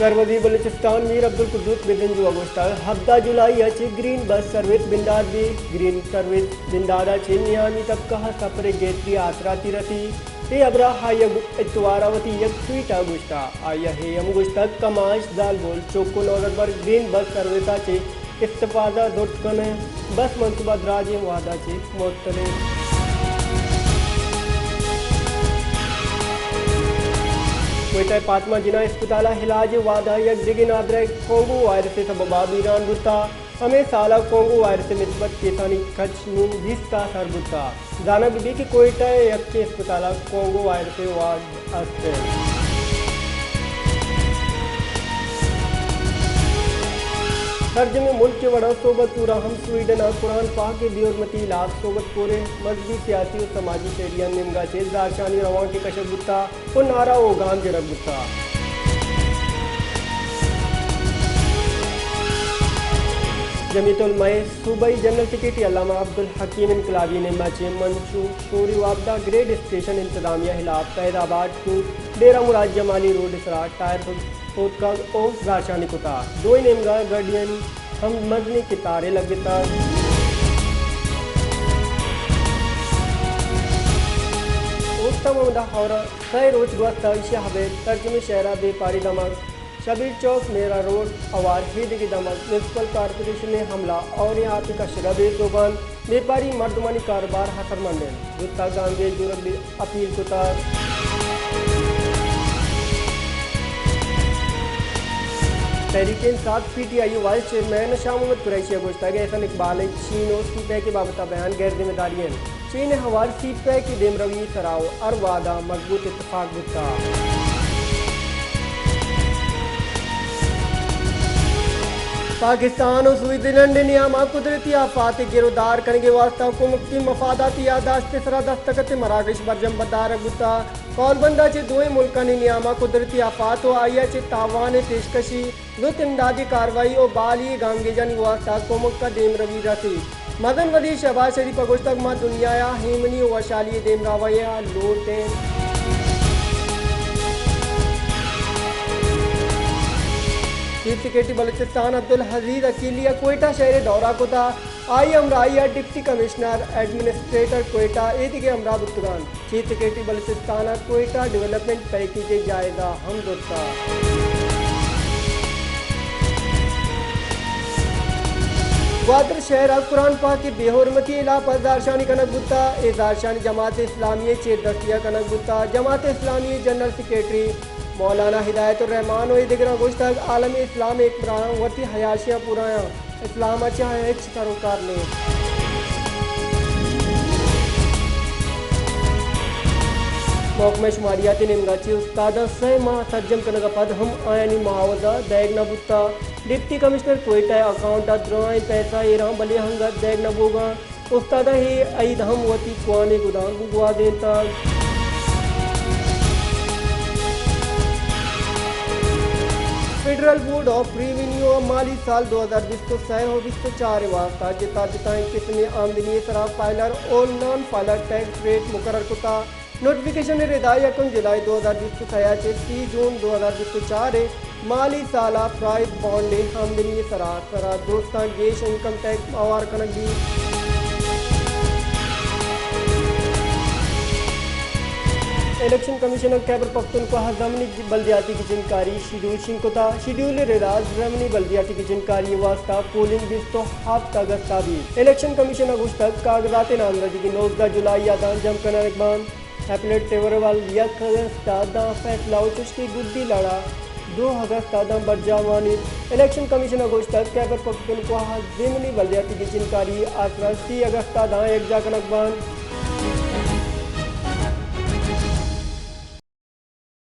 سروزیر بلوچستان میر عبدالقدوس بزنجو ءَ گوشتگ، ہبدہ جولائی ءَ چہ گرین بس سروس بندات بیت۔ گرین سروس بندات ءَ چہ نیامی طبقہ ءَ سفر ءِ گہتری آسراتی رسیت۔ اے ہبر ءَ آئی ءَ اتوار ءَ وتی یک ٹویٹ ءَ گوشتگ۔ آئی ءَ اے ہم گوشتگ، کماش، زالبول، چک ءُ نودربر گرین بس سروس ءَ چہ استفادہ زرت کن انت، بس منصوبہ دراجیں وہد ءَ چہ معطل انت۔ کوئٹہ ءِ فاطمہ جناح اسپتال ءَ علاج ءِ وہد ءَ یک دگہ نادراہ کونگو وائرس ءِ سبب ءَ بیران بوتگ۔ ہمے سال ءَ کونگو وائرس ءِ مثبت کیسانی کچ نوں بیست ءَ سر بوتگ۔ زانگ بہ بیت کہ کوئٹہ ءِ یکیں اسپتال ءَ کونگو وائرس ءِ وارڈ است انت۔ سرجمیں ملک ءِ وڑا صحبت پور ءَ ہم سویڈن ءَ قرآن پاک ءِ بے حرمتی ءِ ہلاپ صحبت پور ءِ مذہبی، سیاسی ءُ سماجی شہریانی نیمگ ءَ چہ زہرشانی روانکے کشگ بوتگ ءُ نعرہ ءُ گام جنگ بوتگ۔ جمعیت علماء صوبائی جنرل سیکرٹری علامہ عبدالحکیم انقلابی ءِ نیمگ ءَ چہ منشور شوری وابدہ گریڈ اسٹیشن انتظامیہ ءِ ہلاپ فیض آباد ٹو ڈیرہ مراد جمالی روڈ ءِ سرا ٹائر سوتکگ ءُ زہرشانی کتگ۔ دوئیں نیمگ ءَ گاڑیانی ہم مزنیں کتارے لگتگ۔ اوستہ محمد ءَ ہور ءَ سئے روچ گوستگ، ایشی ءَ ابید سرجمیں شہر ءَ بیپاری دمگ شبیر چوک، میرا روڈ، ہوار ایدگہ دمگ میونسپل کارپوریشن ءِ عملہ ہوریں آپ ءِ کشگ ءَ بے سوب انت، بیپاری مردمانی کاروبار ہترمند انت۔ زوتاں گامگیج زورگ ءِ اپیل کتگ۔ تحریک انصاف پی ٹی آئی ءِ وائس چیئرمین شاہ محمد قریشی ءَ گوشتگ، احسن اقبال ءِ چین ءُ سی پیک ءِ بابت ءَ بیان غیر ذمہ داری انت۔ چین ءِ ہوار سی پیک ءِ دیمروی ءِ سرا ءُ ہر وہد ءَ مضبوط اتفاق بوتگ۔ پاکستان ءُ سوئٹزرلینڈ ءِ نیام ءَ قدرتی آفات ءِ گر ءُ دار کنگ ءِ واستہ کمکی مفاداتی یادداشت ءِ سرا دستخط ءِ مراگش برجم دارگ بوتگ۔ کولبند ءَ چہ دوئیں ملکانی نیام ءَ قدرتی آفات ءُ آئی ءَ چہ تاوان ءِ پیشکشی، لوٹ امدادی کاروائی ءُ بحالی ءِ گامگیجانی واستہ کمک ءَ دیمروی رسیت۔ مزن وزیر شہباز شریف ءَ گوشتگ، ما دنیا ءَ ایمنی ءُ وشحالی ءِ دیمروی ءَ لوٹ ایں۔ چیف سیکرٹری بلوچستان عبدالعزیز عقیلی ءَ کوئٹہ شہر ءِ دورہ کتگ۔ آئی ءِ ہمراہی ءَ ڈپٹی کمشنر، ایڈمنسٹریٹر کوئٹہ ایدگہ ہمراہ بوتگ انت۔ چیف سیکرٹری بلوچستان ءَ کوئٹہ ڈویلپمنٹ پیکیج ءِ جائزہ ہم زرتگ۔ گوادر شہر ءَ قرآن پاک ءِ بے حرمتی ءِ ہلاپ ءَ زہرشانی کنگ بوتگ۔ اے زہرشانی جماعت اسلامی ءِ چیر دستی ءَ کنگ بوتگ۔ جماعت اسلامی ءِ جنرل سیکرٹری مولانا ہدایت الرحمان ءُ ایدگراں گوشتگ، عالم اسلام ءِ حکمراناں وتی عیاشیاں پورایاں، اسلام ءَ چہ آیاں ہچ سروکار نیست۔ محکمہ شماریات ءِ نیمگ ءَ چہ استاداں سئے ماہ سرجم کنگ ءَ پد ہم آیانی معاوضہ دئیگ نہ بوتگ۔ ڈپٹی کمشنر کوئٹہ ءِ اکاؤنٹ ءَ درائیں پیسہ ایراں، بلے انگت دئیگ نہ بوگ ءَ انت۔ استاداں اے عید ہم وتی کوہنیں گدانک گوں گوازینتگ۔ فیڈرل بورڈ آف ریونیو ءَ مالی سال دو ہزار بیست ءُ سئے ءُ بیست ءُ چار ءِ واستہ جتا جتائیں قسمیں آمدنی ءِ سرا فائلر ءُ نان فائلر ٹیکس ریٹ مقرر کتگ۔ نوٹیفکیشن ءِ ردا یکم جولائی دو ہزار بیست ءُ سئے ءَ چہ سی جون دو ہزار بیست ءُ چار ءِ مالی سال ءَ پرائز بانڈ ءِ آمدنی ءِ سرا سرا درستاں گیش انکم ٹیکس ہوار کنگ بیت۔ الیکشن کمیشن ءَ خیبر پختونخوا ءِ ضمنی بلدیاتی گچینکاری شیڈول شنگ کتگ۔ شیڈول ءِ ردا ضمنی بلدیاتی گچینکاری ءِ واستہ پولنگ بیست ءُ ہپت اگست ءَ بیت۔ الیکشن کمیشن ءَ گوشتگ، کاغذات ءِ نامزدگی نوزدہ جولائی ءَ داں جم کنگ بنت۔ اپیلیٹ ٹریبونل یک اگست ءَ داں فیصلہ ءُ چشکہ گڈی لڑ ءَ دو اگست ءَ داں برجاہ وانیت۔ الیکشن کمیشن ءَ گوشتگ، خیبر پختونخوا ءِ ضمنی بلدیاتی گچینکاری ءِ آسرا سی اگست ءَ داں یکجاہ کنگ بنت۔